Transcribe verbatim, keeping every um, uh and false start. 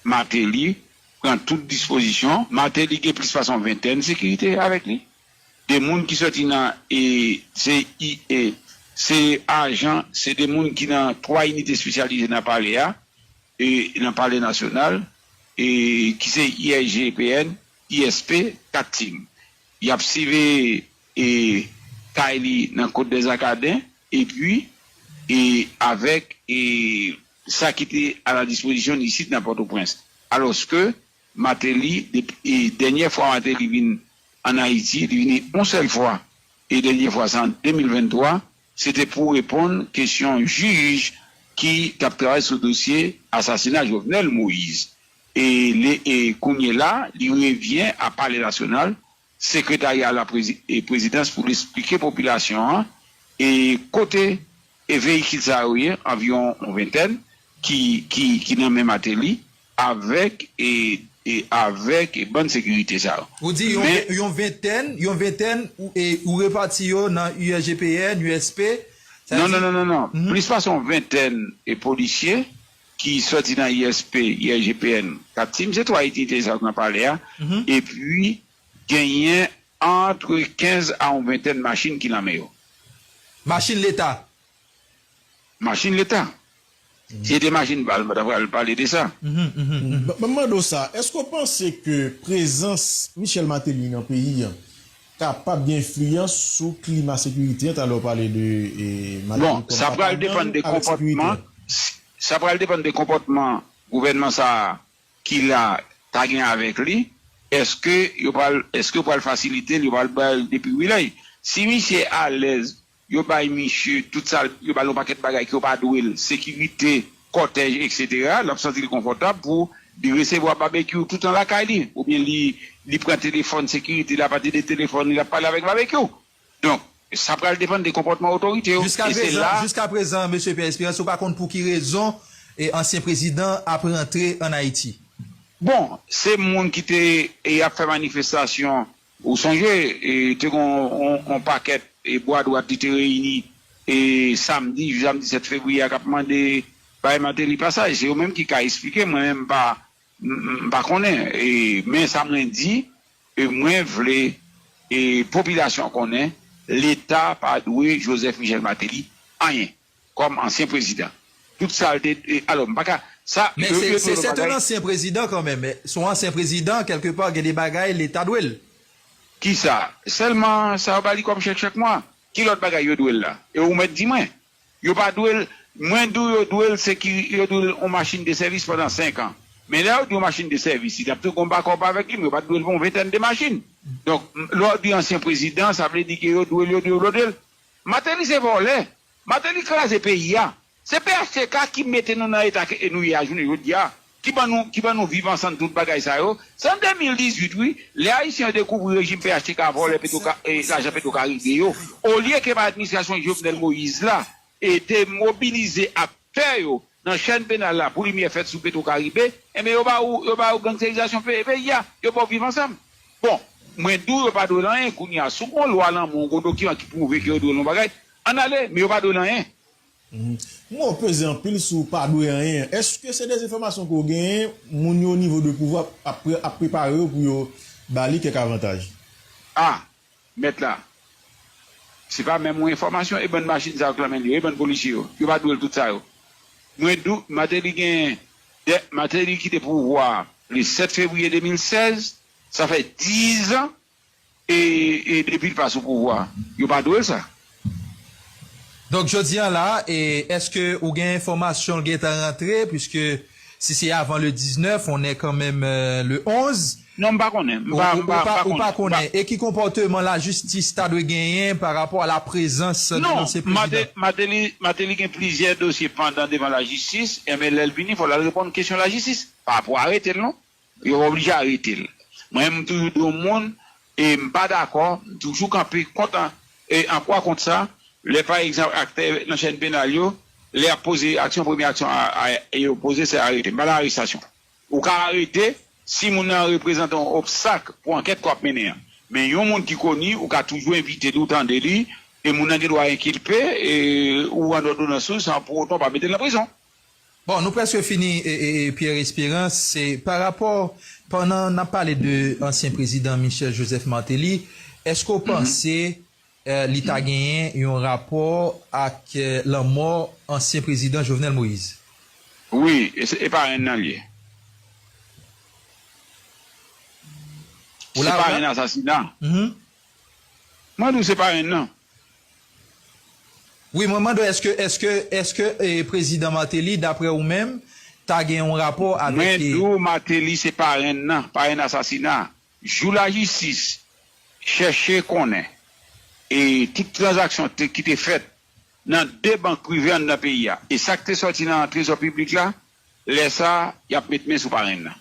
Martelly pran tout dispozisyon. Martelly gen plis pase yon ventèn sekirite avèk li. De moun ki sòti nan, e, se, e, se ajan, se de moun ki nan twa inite espesyalize nan palè a, e, nan palè nasyonal, e, ki se I S G P N, I S P, kat tim. Y ap sive, e, kay li nan Côte des Arcadins, epi, e, avèk, e, sa ki te a la dispozisyon n isit nan Pòtoprens. Alòske Martelly, depi, e, dènyè fwa Martelly vin ann Ayiti, li vini yon sèl fwa, e dènyè fwa se an de mil venntwa, se te pou reponn kesyon jij ki t ap travay sou dosye asasina Jovenel Moïse. E, le, e kounye la, li revyen a Palè Nasyonal, sekretarya la prezi-, e prezidans pou l esplike popilasyon an, e kote e veyikil sa yo ye, anviwon yon ventèn, ki, ki, ki nan men Martelly, avèk, e, e avèk, e, bann sekirite sa yo. Ou di yon, men, ve- yon ventèn, yon ventèn, ou, e, ou repati yo nan U S G P N, U S P, sa Non, di non, non, non, non. Mhm. Plis pase yon ventèn e polisye ki sòti nan I S P, I S G P N, kat tim, se twa inite sa yo nan palè a, Mhm. epi genyen antre kenz a yon ventèn machin ki nan men yo. Machin Leta? Machin Leta. Si se te machin bal, mwen ta pral pale de sa. Mhm, mhm, mhm. Ban ban m mande w sa, èske w panse ke prezans Michel Martelly nan peyi a kapab gen enfliyans sou klima sekirite a, talè w pale de, e, Martelly Bon, kòm sa pral patwon depann gang de avèk sekirite konpòtman, a? Sa pral depann de konpòtman gouvènman sa a ki la ta gen avèk li, èske yo pral, èske yo pral fasilite l, yo pral ba l depi wilay? Si misye alèz, yo bay misye tout sa, yo ba l yon pakèt bagay ke yo pa dwe l, sekirite, kòtèj, etsetera, l ap santi l konfòtab pou li resevwa Babekyou toutan lakay li, oubyen li, li pran telefòn sekirite, l ap atende telefòn li, l ap pale avèk Babekyou. Donk, sa pral depann de konpòtman otorite yo. Jiska E se prezan, la jiska prezan, mesye Pierre Espérance, ou pa konn pou ki rezon e ansyen prezidan ap rantre ann Ayiti. Bon, se moun ki te, e, ap fè manifestasyon. Ou sonje, e, te gon on, on pakèt, e, bwa dwat li te reyini, e, samdi, jou samdi sèt fevriye a, k ap mande bay Martelly pasaj. Se yo menm ki ka esplike, mwen menm m pa, m, m pa konnen. E, men sa mwen di, e, mwen vle, e, popilasyon an konnen, Leta pa dwe Joseph Michel Martelly anyen kòm ansyen prezidan. Tout sa l te, e, alò, m pa ka, sa, Men yo, se, yo se, se yon bagay. Se yon ansyen prezidan kanmenm. Se yon ansyen prezidan, kèlkepa, gen de bagay Leta dwe l. Kisa? Sèlman sa yo ba li kòm chèk chak mwa. Ki lòt bagay yo dwe l la? E ou mèt di mwen. Yo pa dwe l, mwen di w yo dwe l seki-, yo dwe l yon machin de sèvis pandan senk an. Men lè yo di yon machin de sèvis, li t ap tou gon bakòp avèk li, men yo pa t dwe l pou yon ventèn de machin. Donk, m, lè w di ansyen prezidan, sa vle di ke yo dwe l, yo dwe l, yo dwe l. Martelly se vòlè. Martelly kraze peyi a. Se P H T K ki mete nou nan eta ke nou ye a jounen jodi a. Ki ban nou, ki ban nou viv ansanm tout bagay sa yo. Se an de mil dizuit, wi, lè Ayisyen yo dekouvri rejim P H T K vòlè Petro-, e, lajan Petro Caribe yo. Olye ke pa administrasyon Jovenel Moïse la, e te mobilize aktè yo nan chèn penal la pou limyè fèt sou Petro Caribe, enben yo ba ou, yo ba ou gangsterizasyon pe-, peyi a, yo ba ou viv ansanm. Bon, mwen di w yo pa dwe l anyen kounye a. Si w gon lwa nan men w, gon dokiman ki pwouve ke yo dwe l yon bagay, ann ale, men yo pa dwe l anyen. Mhm. Mo peze anpil sou pa dwe anyen. Èske se dezenfòmasyon ke w genyen, moun yo o nivo de pouvwa ap, pre-, ap prepare yo pou yo ba li kèk avantaj? A, mèt la, se pa menm yon enfòmasyon, e bann machin sa yo k nan men li yo, e bann polisye yo, yo pa dwe l tout sa yo. Mwen di w, Martelly gen, de, Martelly kite pouvwa a le sèt fevriye de mil sèz, sa fè diz an, e, e depi l pa sou pouvwa, yo pa dwe l sa. Donk, jodi a la, e, èske ou gen enfòmasyon l gentan rantre, puiske si se avan le diznèf, on est quand même, euh, le onze. Non, m pa konnen. M Ou, pa, ou, m pa, ou pa, m pa ou pa konnen. konnen. E ki konpòteman lajistis ta dwe genyen pa rapò a la prezans de Non, lansyen prezidan? Martelly, Martelly, Martelly gen plizyè dosye pandan devan lajistis, enben lè l vini, fò l al reponn kesyon lajistis. Pa pou arete l, non. Yo pa oblije arete l. Mwen, m toujou di yon moun, e m pa dakò, m toujou kanpe kont an, e an kwa kont sa, lè pa egzanp aktè nan chèn penal yo, lè y ap poze aksyon, premye aksyon a, a, e yo poze se arete. M pa nan arestasyon. Ou ka arete si moun nan reprezante yon obstak pou ankèt ke w ap mennen an. Men yon moun ki koni, ou ka toujou envite li, ou tande li, e moun nan gen dwa enkilpe, e ou rann òdonans ou san pou otan w pa mete l nan prizon. Bon, nou prèske fini, e, e, e, Pierre Espérance, se pa rapò, pandan n ap pale de ansyen prezidan Michel Joseph Martelly, èske w panse, e, li ta genyen yon rapò ak, e, lanmò ansyen prezidan Jovenel Moïse? Wi, e se- e parenn nan l ye. Ou Se la, ou la? Parenn asasina. Mhm. Mwen di w se parenn nan. Wi, mwen mande w, èske, èske, èske e, prezidan Martelly, daprè ou menm, ta gen yon rapò avèk Mwen e, di w Martelly se parenn nan, parenn asasina. Jou lajistis chèche konnen e tout tranzaksyon te- ki te fèt nan de bank prive anndan peyi a, e sa k te sòti nan trezò piblik la, lè sa a, y ap met men sou parenn nan.